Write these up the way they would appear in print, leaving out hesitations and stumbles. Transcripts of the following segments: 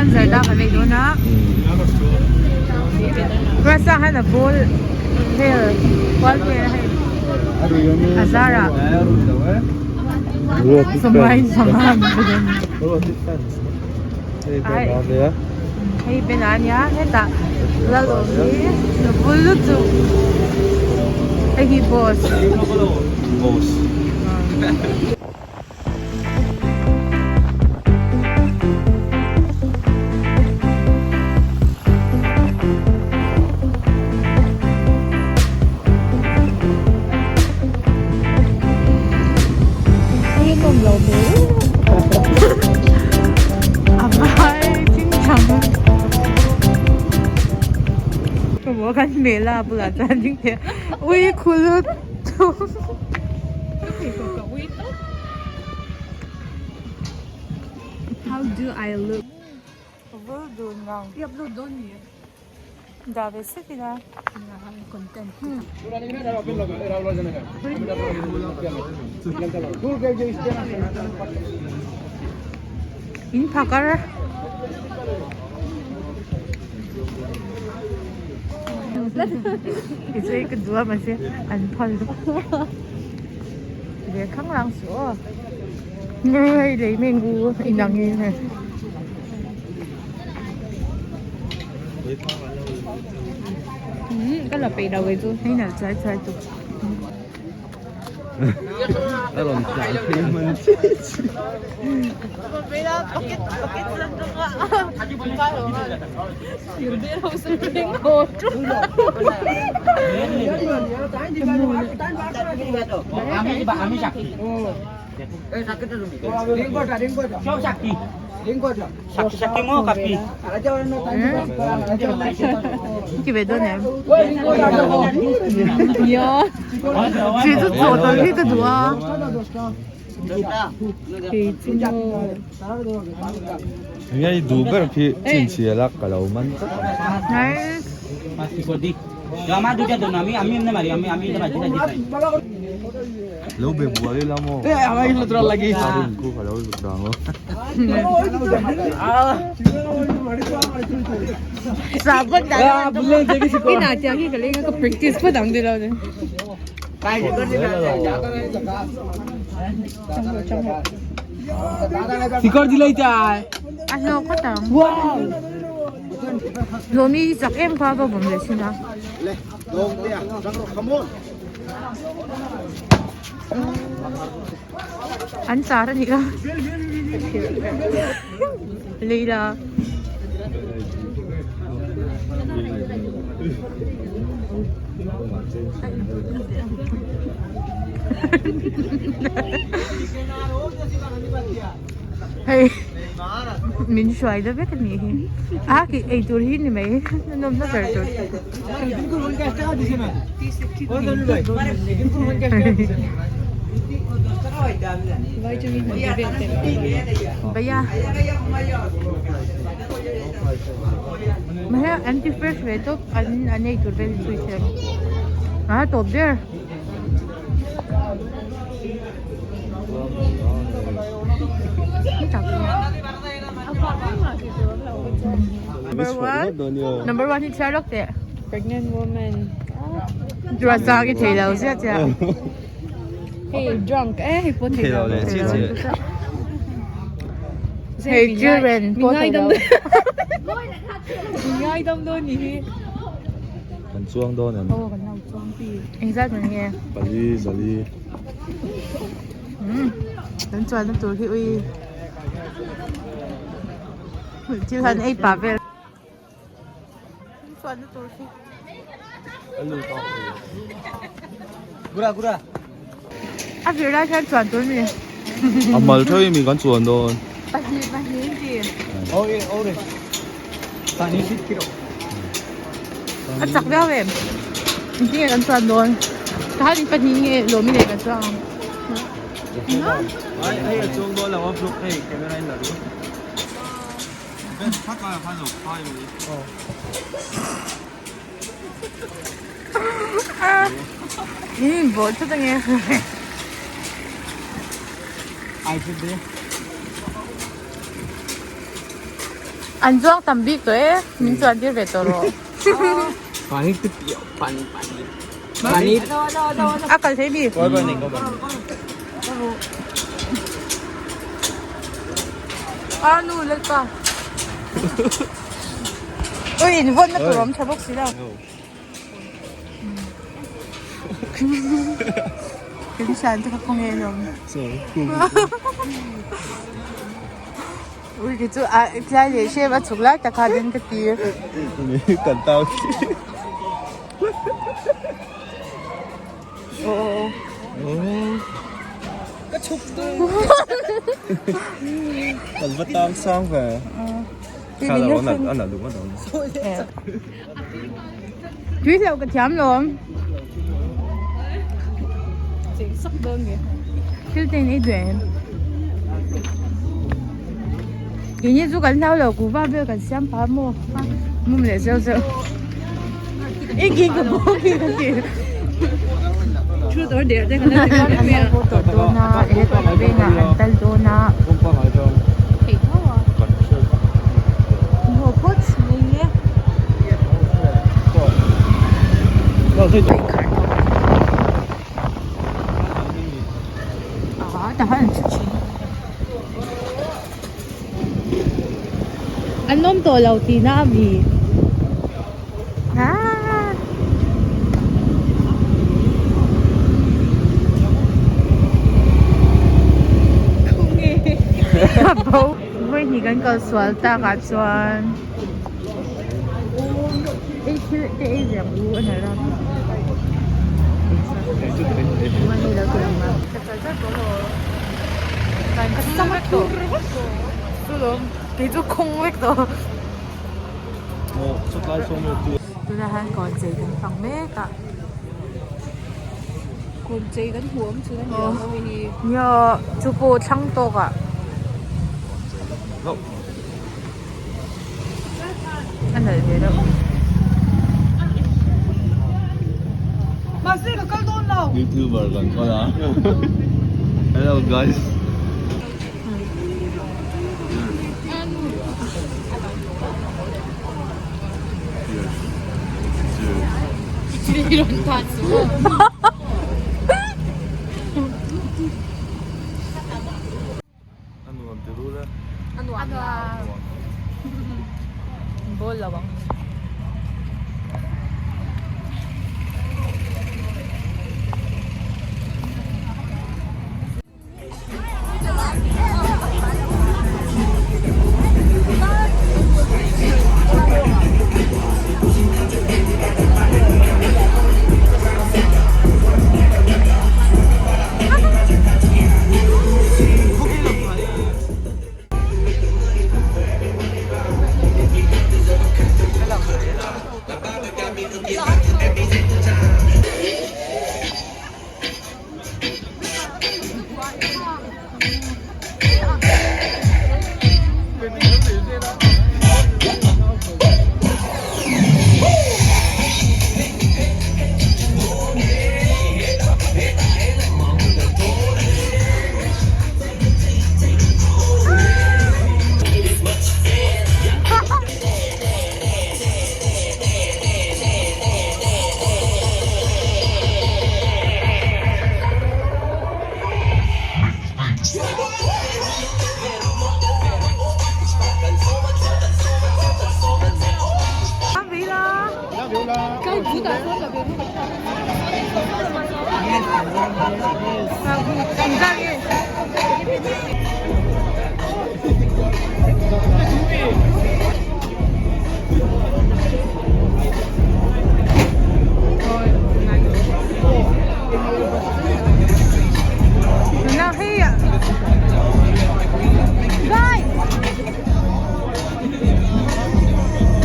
hian zarda kan ei dawn a grass ah hian a ball vel kual vel a hei a zar ah sawmai sangha an pe dawn a ni hei ben ah ania hetah lalawm hi a bul lutuk hei hi boss. Kan mela bulah chuan ding teh ui khul lutuk. How do I look? Vul dun ngang. I upload dawn ni. Dah ve sek ila. Content. In phakar. Keichu ka duh a mahse an phal lo ve khang lang suh aw ngu hei lei mai ngu inang in hei. Ka la peih lo keichu. Hei nalh chuai chuai tuk. A rawn tlan phei hman chiah chiah. Ti ve dawn em? Chi chu chaw tal hi ka duh a. Kei chu maw. Enge i duh ber khi chinchhia la ka lo man tlat ang. Nice. Lo be buai ila maw? A rin khu ka lo zuk dang aw. Inah tiang hi ka leng a ka practice phawt ang tilo ni. A hlawk phawt ang. Hlawmi hi chak em kha va vawm leh thin a. An char a nih kha Leila Hei min hruai da vek a nih hi a ki eitur hi ni mai a nawmna ber tur Bhaiya Mahse an ti fresh ve tawp an an eitur vel hi chu i hria a tawp der. Number 1 Number 1 hi chhiar lawk teh. Pregnant woman. Ruat chang i thei lo ziah chiah. Hei drunk eh hei pawh thei lo. Thei lo leh chiah chiah. Hei children pawh thei lo. Min ngaidam dawn ni hi. Kan chuang dawn em? Aw kan lo chuang pi. Engzat man nge? Pali zali. Kan chuanna tur hi ui. Thil han ei pah vel. Chuanna tur hi. Gura gura. A vir lai hian chuan tur mi. A mal theuh mi kan chuan dawn. Pahnih pahnih in ti. Ore ore. Pahnih sit kilo. A chak viau em. Engtin nge kan chuan dawn. Ka han in pahnih nge lawm i nei kan chuang ang. Ai ai a chuang dawn lo a vlog hei camera in la ru. Ben thak a khan lo phai mai. In in bawh thut ange. Ai sit de. An zuang tam bik tawh e, min chuan tir ve tawh rawh. Pani te piah pani pani pani. A kal thei mi. A nu lalpa. Ui in vawn na tur awm tha bawk si lo. Kan thian te kha khawnge an awm. Ui ki chu a tlai leh hrem a chhuk lai tak kha den ka ti. Kan tau khi. Aw aw aw. Ka chhuk tu. Kan va tang sang ve. A nalh duh ngawt ang. Tui hlauh ka thiam lawm. Thil te in ei duh em? Keini chu kan hlau lo kuhva vel kan siam pah maw? Mum leh zeuh zeuh. I ki ka bawk hi ka ti. An lo haw tawh dawn a, electric veng ah an tal dawn a. Haw phawt mai nge. Ah tah an thu thin. An awm tawh lo tihna a mi. Ah. Ka bo. Vawi hnih kan kal sual tak ah chuan ei thil te ei ve ang u a ni ram. Tunah hian kawn chei kan fang mek a. Kawn chei kan hmuh awm chhun a ni lo maw hi. Nia chu pawh thlang tawk ah. A nalh ve deuh. Mahse ka kal dawn lo. Youtuber kan kawl a. Hello guys. A nuam ti rul a. A nuam. Ball lo ang.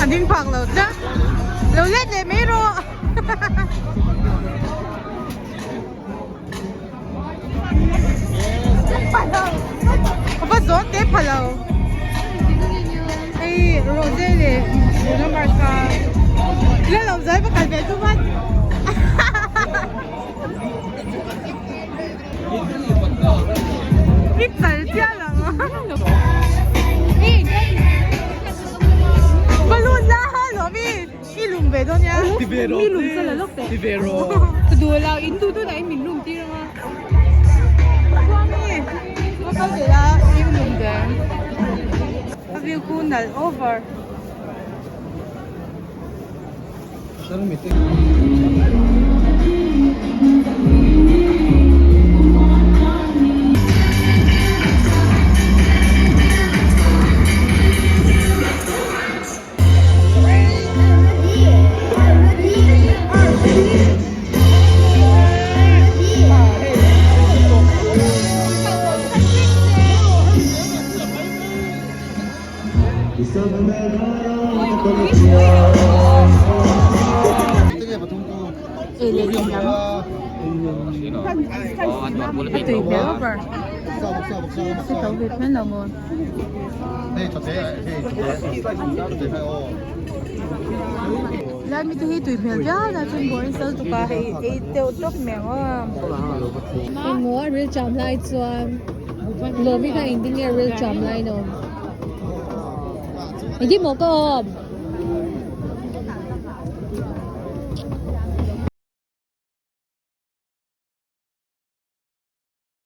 A ding phak lo tlat lo let leh mai rawh a va zawn teh pha lo hei rose leh Bruno Mars kha ila lo zai pakhat ve chu vat i kal chiah lo. Mi lum sa la lawk teh. Ka duh lo, in duh duh dahin min lum tir ang a. Chuami, va kal ve la, i lum ve. A view khu nalh over. Ei leh thei ang. A tui hmel over. A to ve hmel lo maw. Lai mi te hi tui hmel viau na chuan boring sal tuk a hei ei deuh tawp mai ang aw. Engmaw a ril cham lai chuan lawmi kha engtin nge ril cham lai in a awm? Engtin maw ka awm?